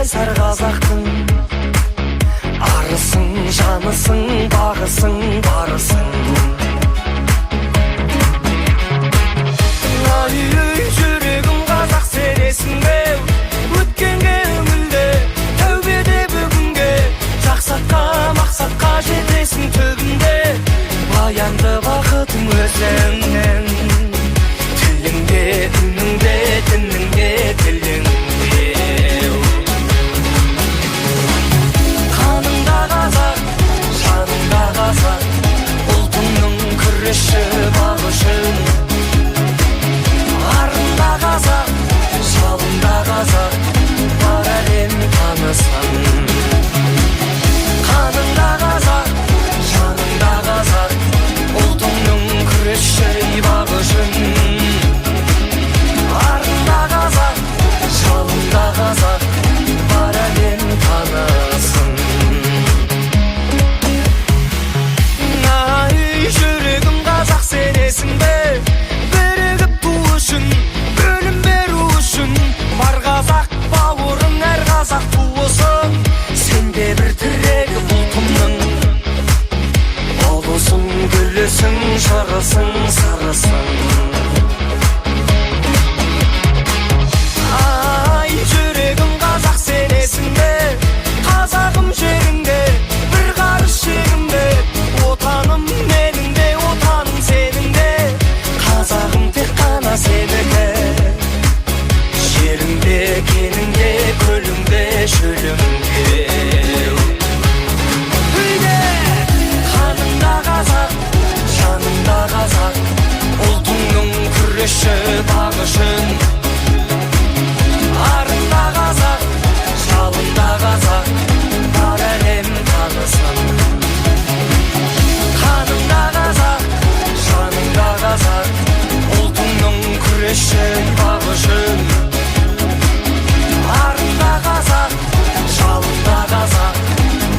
Қайсар қазақтың арысың, жанысың, бағысың, барысың. Ай, жүрегім қазақ, сенесің бе? Өткенге үңілде, тәубеде бүгінге, жақсатқа, мақсатқа жетесің түбінде. Баянды бақытың өзіңнің тіліңде, үніңде, дініңде, тіліңде. Қаныңда қазақ, жаныңда қазақ, ұлтыңның күресші бағы үшін. Арында қазақ, жалында қазақ, бар әлем танысын. Қаныңда қазақ, жаныңда қазақ, ұлтыңның күресші бағы үшін. Арында қазақ, жалында қазақ, бар әлем танысын. Ай, жүрегім қазақ, сенесің бе? Бірігіп ту үшін, бөлім беру үшін, бар қазақ бауырың, әр қазақ туысың. Сенде бір тірек ұлтымның, ұлысың, гүлісің, жырысың, сырысың. Ай, жүрегім қазақ, сенесің бе? Қазағым жеріңде, бір қарыс шегімде, отаным менің де, отаның сенің де. Қазағым тек қана сенікі, жеріңде, кеніңде, көліңде, шөліңде. Үйде қаныңда қазақ, жаныңда қазақ, ұлтыңның күресші бағы үшін. Арында қазақ, жалында қазақ, бар әлем танысын. Қаныңда қазақ, жаныңда қазақ, ұлтыңның күресші бағы үшін. Арында қазақ, жалында қазақ,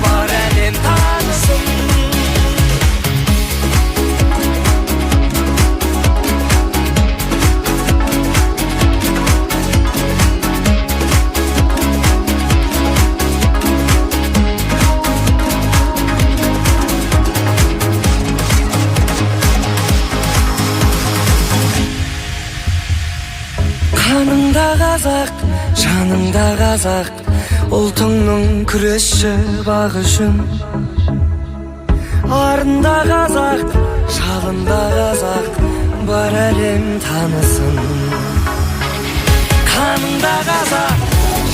бар әлем танысын. Қаныңда қазақ, жаныңда қазақ, ұлтыңның күресші бағы үшін. Арында қазақ, жалында қазақ, бар әлем танысын. Қаныңда қазақ,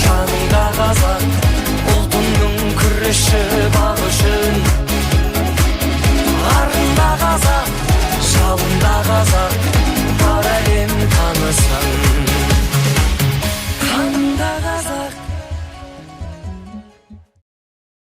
жаныңда қазақ, ұлтыңның күресші